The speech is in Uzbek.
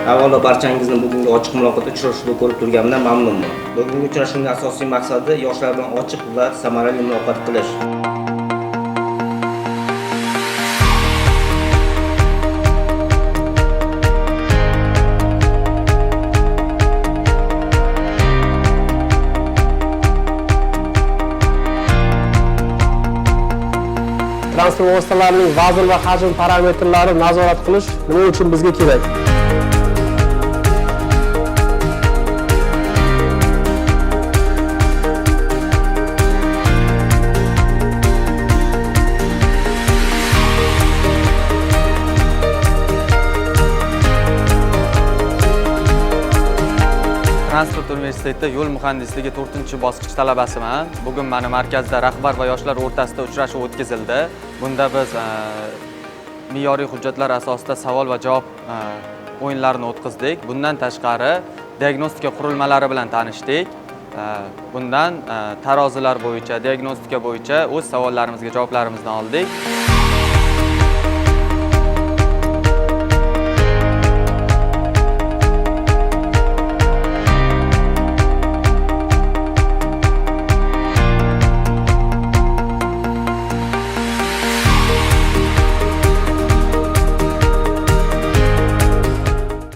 Avvalo barchangizni bugungi ochiq muloqot uchrashuvida ko'rib turganimdan mamnunman. Bugungi uchrashuvning asosiy maqsadi yoshlar bilan ochiq va samarali muloqot qilish. Transport vositalarining vazn va hajm parametrlari nazorat qilish nima uchun bizga kerak? Transport universitetida yo'l muhandisligi 4-bosqich talabasiman. Bugun mani markazda rahbar va yoshlar o'rtasida uchrashuv o'tkazildi. Bunda biz me'yoriy hujjatlar asosida savol va javob o'yinlarini o'tkazdik. Bundan tashqari diagnostika qurilmalari bilan tanishdik. Bundan tarozilar bo'yicha, diagnostika bo'yicha o'z savollarimizga javoblarimizni oldik.